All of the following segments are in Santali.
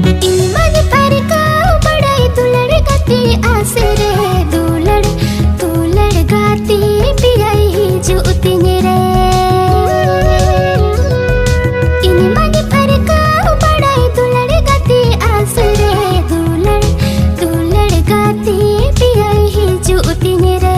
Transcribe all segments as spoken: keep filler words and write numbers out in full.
ᱤᱧ ᱢᱟᱧ ᱯᱟᱹᱨᱠᱟᱹᱣ ᱵᱟᱲᱟᱭ ᱫᱩᱞᱟᱹᱲ ᱜᱟᱛᱮ ᱟᱥ ᱨᱮ, ᱫᱩᱞᱟᱹᱲ, ᱫᱩᱞᱟᱹᱲ ᱜᱟᱛᱮ ᱯᱮᱭᱟᱭ ᱦᱤᱡᱩᱜ ᱛᱤᱧ ᱨᱮ᱾ ᱤᱧ ᱢᱟᱧ ᱯᱟᱹᱨᱠᱟᱹᱣ ᱵᱟᱲᱟᱭ ᱫᱩᱞᱟᱹᱲ ᱜᱟᱛᱮ ᱟᱥ ᱨᱮ, ᱫᱩᱞᱟᱹᱲ, ᱫᱩᱞᱟᱹᱲ ᱜᱟᱛᱮ ᱯᱮᱭᱟᱭ ᱦᱤᱡᱩᱜ ᱛᱤᱧ ᱨᱮ᱾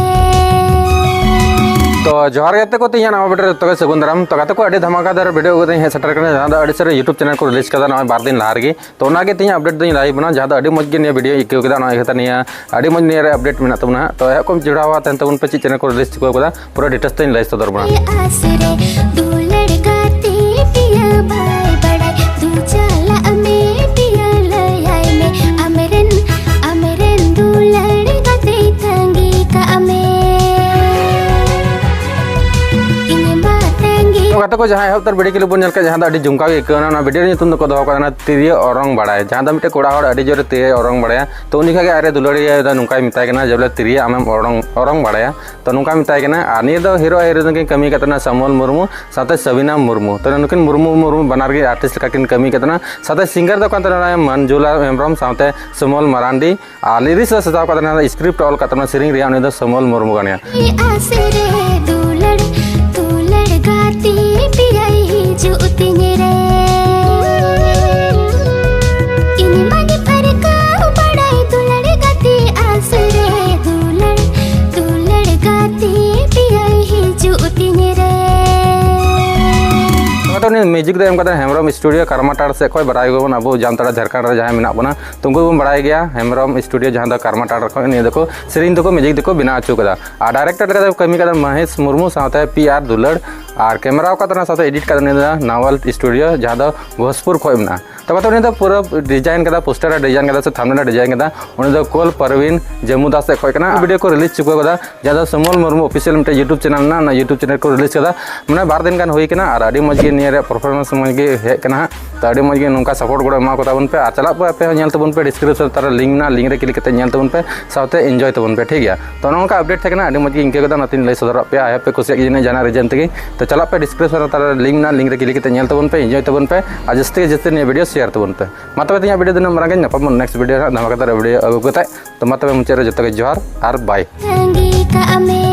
ᱛᱚ ᱡᱚᱦᱟᱨ ᱜᱮ ᱜᱟᱛᱮ ᱠᱚ, ᱛᱮᱦᱮᱧᱟᱜ ᱱᱟᱣᱟ ᱵᱷᱤᱰᱤᱭᱳ ᱨᱮ ᱡᱚᱛᱚ ᱜᱮ ᱥᱟᱹᱜᱩᱱ ᱫᱟᱨᱟᱢ᱾ ᱛᱚ ᱜᱟᱛᱮ ᱠᱚ, ᱟᱹᱰᱤ ᱫᱷᱟᱢᱟᱠᱟᱫᱟᱨ ᱵᱷᱤᱰᱤᱭᱳ ᱟᱹᱜᱩ ᱠᱟᱛᱮ ᱦᱮᱡ ᱥᱮᱴᱮᱨ ᱠᱟᱱᱟ, ᱡᱟᱦᱟᱸ ᱫᱚ ᱟᱹᱰᱤ ᱥᱟᱹᱨᱤ YouTube ᱪᱮᱱᱮᱞ ᱠᱚ ᱨᱤᱞᱤᱡᱽ ᱠᱟᱫᱟ ᱱᱚᱜᱼᱚᱭ ᱵᱟᱨ ᱫᱤᱱ ᱞᱟᱦᱟ ᱨᱮᱜᱮ᱾ ᱛᱚ ᱚᱱᱟᱜᱮ ᱛᱮᱦᱮᱧ ᱟᱯᱰᱮᱴ ᱫᱚᱧ ᱞᱟᱹᱭ ᱵᱚᱱᱟ, ᱡᱟᱦᱟᱸ ᱫᱚ ᱟᱹᱰᱤ ᱢᱚᱡᱽ ᱜᱮ ᱱᱤᱭᱟᱹ ᱵᱷᱤᱰᱤᱭᱳ ᱟᱹᱭᱠᱟᱹᱣ ᱠᱮᱫᱟ, ᱚᱱᱟ ᱤᱭᱟᱹᱛᱮ ᱱᱤᱭᱟᱹ ᱟᱹᱰᱤ ᱢᱚᱡᱽ ᱱᱤᱭᱟᱹ ᱨᱮ ᱟᱯᱰᱮᱴ ᱢᱮᱱᱟᱜ ᱛᱟᱵᱚᱱᱟ᱾ ᱛᱚ ᱮᱦᱚᱵ ᱠᱷᱚᱱ ᱡᱚᱲᱟᱣ ᱛᱟᱦᱮᱱ ᱛᱟᱵᱚᱱ ᱯᱮ, ᱪᱮᱫ ᱪᱮᱱᱮᱞ ᱠᱚ ᱨᱤᱞᱤᱡᱽ ᱪᱩᱠᱟᱹᱣ ᱠᱟᱫᱟ, ᱯᱩᱨᱟᱹ ᱰᱤᱴᱮᱞᱥ ᱛᱮᱧ ᱞᱟᱹᱭ ᱥᱚᱫᱚᱨ ᱵᱚᱱᱟ᱾ ᱟᱥ ᱨᱮ ᱫᱩᱞᱟᱹᱲ ᱜᱟᱛᱮ ᱯᱤᱭᱟᱹ ᱵᱟᱭ ᱵᱟᱲᱟᱭ, ᱫᱩ ᱪᱟᱞᱟᱜ ᱢᱮ ᱯᱤᱭᱟᱹ ᱞᱟᱹᱭᱟᱭ ᱢᱮ, ᱟᱢᱨᱮᱱ, ᱟᱢᱨᱮᱱ ᱫᱩᱞᱟᱹᱲ ᱜᱟᱛᱮ ᱛᱟᱺᱜᱤ ᱠᱟᱜ ᱢᱮ᱾ ᱤᱧ ᱢᱟ ᱛᱟᱺᱜᱤ ᱛᱚ ᱜᱟᱛᱮ ᱠᱚ, ᱡᱟᱦᱟᱸ ᱮᱦᱚᱵ ᱩᱛᱟᱹᱨ ᱵᱷᱤᱰᱤᱭᱳ ᱠᱞᱤᱯ ᱵᱚᱱ ᱧᱮᱞ ᱠᱮᱫ, ᱡᱟᱦᱟᱸ ᱫᱚ ᱟᱹᱰᱤ ᱡᱚᱢᱠᱟᱣ ᱜᱮ ᱟᱹᱭᱠᱟᱹᱣ ᱮᱱᱟ, ᱚᱱᱟ ᱵᱷᱤᱰᱤᱭᱳ ᱨᱮ ᱧᱩᱛᱩᱢ ᱫᱚᱠᱚ ᱫᱚᱦᱚ ᱠᱟᱫᱟ ᱛᱤᱨᱭᱳ ᱚᱨᱚᱝ ᱵᱟᱲᱟᱭ, ᱡᱟᱦᱟᱸ ᱫᱚ ᱢᱤᱫᱴᱮᱱ ᱠᱚᱲᱟ ᱦᱚᱲ ᱟᱹᱰᱤ ᱡᱳᱨᱮ ᱛᱤᱨᱭᱳ ᱚᱨᱚᱝ ᱵᱟᱲᱟᱭᱟ᱾ ᱛᱚ ᱩᱱ ᱡᱚᱠᱷᱟᱜ ᱜᱮ ᱟᱡᱨᱮ ᱫᱩᱞᱟᱹᱲᱤᱭᱟᱹ ᱫᱚ ᱱᱚᱝᱠᱟᱭ ᱢᱮᱛᱟᱭ ᱠᱟᱱᱟ ᱡᱮ, ᱵᱚᱞᱮ, "ᱛᱤᱨᱭᱳ ᱟᱢᱮᱢ ᱚᱨᱚᱝ, ᱚᱨᱚᱝ ᱵᱟᱲᱟᱭᱟ?" ᱛᱚ ᱱᱚᱝᱠᱟ ᱢᱮᱛᱟᱭ ᱠᱟᱱᱟ᱾ ᱟᱨ ᱱᱤᱭᱟᱹ ᱫᱚ ᱦᱤᱨᱳ ᱟᱨ ᱦᱤᱨᱳᱭᱤᱱ ᱠᱤᱱ ᱠᱟᱹᱢᱤ ᱠᱟᱫ ᱛᱟᱦᱮᱱᱟ ᱥᱟᱢᱩᱭᱮᱞ ᱢᱩᱨᱢᱩ ᱥᱟᱶᱛᱮ ᱥᱟᱵᱤᱱᱟ ᱢᱩᱨᱢᱩ᱾ ᱛᱚ ᱱᱩᱠᱤᱱ ᱢᱩᱨᱢᱩ, ᱢᱩᱨᱢᱩ ᱵᱟᱱᱟᱨ ᱜᱮ ᱟᱨᱴᱤᱥᱴ ᱞᱮᱠᱟ ᱠᱤᱱ ᱠᱟᱹᱢᱤ ᱠᱟᱫ ᱛᱟᱦᱮᱱᱟ᱾ ᱥᱟᱶᱛᱮ ᱥᱤᱝᱜᱟᱨ ᱫᱚ ᱠᱟᱱ ᱛᱟᱦᱮᱱᱟ ᱢᱟᱱᱡᱩᱞᱟ ᱦᱮᱢᱵᱨᱚᱢ ᱥᱟᱶᱛᱮ ᱥᱩᱢᱚᱞ ᱢᱟᱨᱟᱱᱰᱤ᱾ ᱟᱨ ᱞᱤᱨᱤᱠᱥ ᱮ ᱥᱟᱡᱟᱣ ᱠᱟᱫ ᱛᱟᱦᱮᱱᱟ, ᱥᱠᱨᱤᱯᱴ ᱚᱞ ᱠᱟᱫ ᱛᱟᱦᱮᱱᱟ ᱥᱮᱨᱮᱧ ᱨᱮᱭᱟᱜ, ᱩᱱᱤ ᱫᱚ ᱥᱩᱢᱚᱞ ᱢᱩᱨᱢᱩ ᱠᱟᱱ ᱜᱮᱭᱟ᱾ ᱟᱥ ᱨᱮ ᱫᱩᱞᱟᱹᱲ, ᱫᱩᱞᱟᱹᱲ ᱜᱟᱛᱮ ᱯᱮᱭᱟᱭ ᱦᱤᱡᱩᱜ ᱛᱤᱧ ᱨᱮ᱾ ᱤᱧ ᱢᱟᱧ ᱯᱟᱹᱨᱠᱟᱹᱣ ᱵᱟᱲᱟᱭ ᱫᱩᱞᱟᱹᱲ ᱜᱟᱛᱮ ᱟᱥ ᱨᱮ, ᱫᱩᱞᱟᱹᱲ, ᱫᱩᱞᱟᱹᱲ ᱜᱟᱛᱮ ᱯᱮᱭᱟᱭ ᱦᱤᱡᱩᱜ ᱛᱤᱧ ᱨᱮ᱾ ᱱᱚᱣᱟ ᱫᱚ ᱩᱱᱤ ᱢᱤᱣᱡᱤᱠ ᱫᱚ ᱮᱢ ᱠᱟᱫᱟ ᱦᱮᱢᱵᱨᱚᱢ ᱥᱴᱩᱰᱤᱭᱳ ᱠᱟᱨᱢᱟᱴᱟᱲ ᱥᱮᱫ ᱠᱷᱚᱱ, ᱵᱟᱲᱟᱭ ᱜᱮᱭᱟᱵᱚᱱ ᱟᱵᱚ ᱡᱟᱢᱛᱟᱲᱟ ᱡᱷᱟᱲᱠᱷᱚᱸᱰ ᱨᱮ ᱡᱟᱦᱟᱸᱭ ᱢᱮᱱᱟᱜ ᱵᱚᱱᱟ, ᱛᱚ ᱩᱱᱠᱩ ᱵᱚᱱ ᱵᱟᱲᱟᱭ ᱜᱮᱭᱟ ᱦᱮᱢᱵᱨᱚᱢ ᱥᱴᱩᱰᱤᱭᱳ, ᱡᱟᱦᱟᱸ ᱫᱚ ᱠᱟᱨᱢᱟᱴᱟᱲ ᱠᱷᱚᱱ ᱱᱤᱭᱟᱹ ᱫᱚᱠᱚ ᱥᱮᱨᱮᱧ ᱫᱚᱠᱚ ᱢᱤᱣᱡᱤᱠ ᱫᱚᱠᱚ ᱵᱮᱱᱟᱣ ᱦᱚᱪᱚ ᱠᱟᱫᱟ᱾ ᱟᱨ ᱰᱟᱭᱨᱮᱠᱴᱚᱨ ᱞᱮᱠᱟᱛᱮ ᱠᱟᱹᱢᱤ ᱠᱟᱫᱟ ᱢᱚᱦᱮᱥ ᱢᱩᱨᱢᱩ ᱥᱟᱶᱛᱮ ᱯᱤ ᱟᱨ ᱫᱩᱞᱟᱹᱲ, ᱟᱨ ᱠᱮᱢᱮᱨᱟ ᱟᱠᱟᱫ ᱛᱟᱦᱮᱱᱟ ᱥᱟᱶᱛᱮ ᱮᱰᱤᱴ ᱠᱟᱫᱟ ᱩᱱᱤ ᱫᱚ ᱱᱟᱣᱟᱞ ᱥᱴᱩᱰᱤᱭᱳ, ᱡᱟᱦᱟᱸ ᱫᱚ ᱵᱷᱳᱡᱽᱯᱩᱨ ᱠᱷᱚᱱ ᱢᱮᱱᱟᱜᱼᱟ᱾ ᱛᱚᱵᱮ ᱛᱚ ᱩᱱᱤ ᱫᱚ ᱯᱩᱨᱟᱹ ᱰᱤᱡᱟᱭᱤᱱ ᱠᱟᱫᱟ, ᱯᱳᱥᱴᱟᱨ ᱮ ᱰᱤᱡᱟᱭᱤᱱ ᱠᱟᱫᱟ ᱥᱮ ᱛᱷᱟᱢᱵᱱᱮᱞ ᱮ ᱰᱤᱡᱟᱭᱤᱱ ᱠᱟᱫᱟ, ᱩᱱᱤ ᱫᱚ ᱠᱳᱞ ᱯᱟᱨᱣᱤᱱ ᱡᱟᱢᱩᱫᱟ ᱥᱮᱫ ᱠᱷᱚᱱ ᱠᱟᱱᱟ᱾ ᱵᱷᱤᱰᱤᱭᱳ ᱠᱚ ᱨᱤᱞᱤᱡᱽ ᱪᱩᱠᱟᱹᱣ ᱠᱟᱫᱟ, ᱡᱟᱦᱟᱸ ᱫᱚ ᱥᱩᱢᱚᱞ ᱢᱩᱨᱢᱩ ᱚᱯᱷᱤᱥᱤᱭᱟᱞ ᱢᱤᱫᱴᱮᱱ YouTube ᱪᱮᱱᱮᱞ ᱢᱮᱱᱟᱜᱼᱟ, ᱚᱱᱟ YouTube ᱪᱮᱱᱮᱞ ᱠᱚ ᱨᱤᱞᱤᱡᱽ ᱠᱟᱫᱟ᱾ ᱢᱟᱱᱮ ᱵᱟᱨ ᱫᱤᱱ ᱜᱟᱱ ᱦᱩᱭ ᱠᱟᱱᱟ ᱟᱨ ᱟᱹᱰᱤ ᱢᱚᱡᱽ ᱜᱮ ᱱᱤᱭᱟᱹ ᱨᱮᱭᱟᱜ ᱯᱟᱨᱯᱷᱚᱨᱢᱮᱱᱥ ᱢᱚᱡᱽ ᱜᱮ ᱦᱮᱡ ᱠᱟᱱᱟ ᱦᱟᱸᱜ᱾ ᱛᱚ ᱟᱹᱰᱤ ᱢᱚᱡᱽ ᱜᱮ ᱱᱚᱝᱠᱟ ᱥᱟᱯᱳᱨᱴ ᱜᱚᱲᱚ ᱮᱢᱟ ᱠᱚ ᱛᱟᱵᱚᱱ ᱯᱮ, ᱟᱨ ᱪᱟᱞᱟᱜ ᱯᱮ ᱟᱯᱮ ᱦᱚᱸ ᱧᱮᱞ ᱛᱟᱵᱚᱱ ᱯᱮ, ᱰᱤᱥᱠᱨᱤᱯᱥᱚᱱ ᱛᱟᱞᱟ ᱨᱮ ᱞᱤᱝᱠ ᱢᱮᱱᱟᱜᱼᱟ, ᱞᱤᱝᱠ ᱨᱮ ᱠᱞᱤᱠ ᱠᱟᱛᱮ ᱧᱮᱞ ᱛᱟᱵᱚᱱ ᱯᱮ, ᱥᱟᱶᱛᱮ ᱮᱱᱡᱚᱭ ᱛᱟᱵᱚᱱ ᱯᱮ, ᱴᱷᱤᱠ ᱜᱮᱭᱟ᱾ ᱛᱚ ᱱᱚᱜᱼᱚ ᱱᱚᱝᱠᱟ ᱟᱯᱰᱮᱴ ᱛᱟᱦᱮᱸ ᱠᱟᱱᱟ, ᱟᱹᱰᱤ ᱢᱚᱡᱽ ᱜᱮ ᱤᱱᱠᱟᱹ ᱠᱟᱛᱮ ᱱᱚᱛᱮᱧ ᱞᱟᱹᱭ ᱥᱚᱫᱚᱨᱟᱜ ᱯᱮᱭᱟ᱾ ᱟᱭ ᱦᱳᱯ ᱯᱮ ᱠᱩᱥᱤᱭᱟᱜ ᱜᱮᱭᱟ ᱡᱟᱦᱟᱱᱟᱜ ᱨᱤᱡᱮᱱ ᱛᱮᱜᱮ᱾ ᱛᱚ ᱪᱟᱞᱟᱜ ᱯᱮ ᱰᱤᱥᱠᱨᱤᱯᱥᱚᱱ ᱛᱟᱞᱟ ᱨᱮ ᱞᱤᱝᱠ ᱢᱮᱱᱟᱜᱼᱟ, ᱞᱤᱝᱠ ᱨᱮ ᱠᱞᱤᱠ ᱠᱟᱛᱮ ᱧᱮᱞ ᱛᱟᱵᱚᱱ ᱯᱮ, ᱮᱱᱡᱚᱭ ᱛᱟᱵᱚᱱ ᱯᱮ, ᱟᱨ ᱡᱟᱹᱥᱛᱤ ᱜᱮ ᱡᱟᱹᱥᱛᱤ ᱱᱤᱭᱟᱹ ᱵᱷᱤᱰᱤᱭᱳ ᱥᱮᱭᱟᱨ ᱛᱟᱵᱚᱱ ᱯᱮ᱾ ᱢᱟ ᱛᱚᱵᱮ ᱛᱮᱦᱮᱧᱟᱜ ᱵᱷᱤᱰᱤᱭᱳ ᱫᱚ ᱱᱤᱱᱟᱹᱜ ᱢᱟᱨᱟᱝ ᱜᱮ, ᱧᱟᱯᱟᱢ ᱵᱚᱱ ᱱᱮᱠᱥᱴ ᱵᱷᱤᱰᱤᱭᱳ ᱨᱮ ᱫᱷᱟᱢᱟᱠᱟᱫᱟᱨ ᱵᱷᱤᱰᱤᱭᱳ ᱟᱹᱜᱩ ᱠᱟᱛᱮ᱾ ᱛᱚ ᱢᱟ ᱛᱚᱵᱮ ᱢᱩᱪᱟᱹᱫ ᱨᱮ ᱡᱚᱛᱚ ᱜᱮ ᱡᱚᱦᱟᱨ ᱟᱨ ᱵᱟᱭ᱾ ᱛᱟᱺᱜᱤ ᱠᱟᱜ ᱢᱮ᱾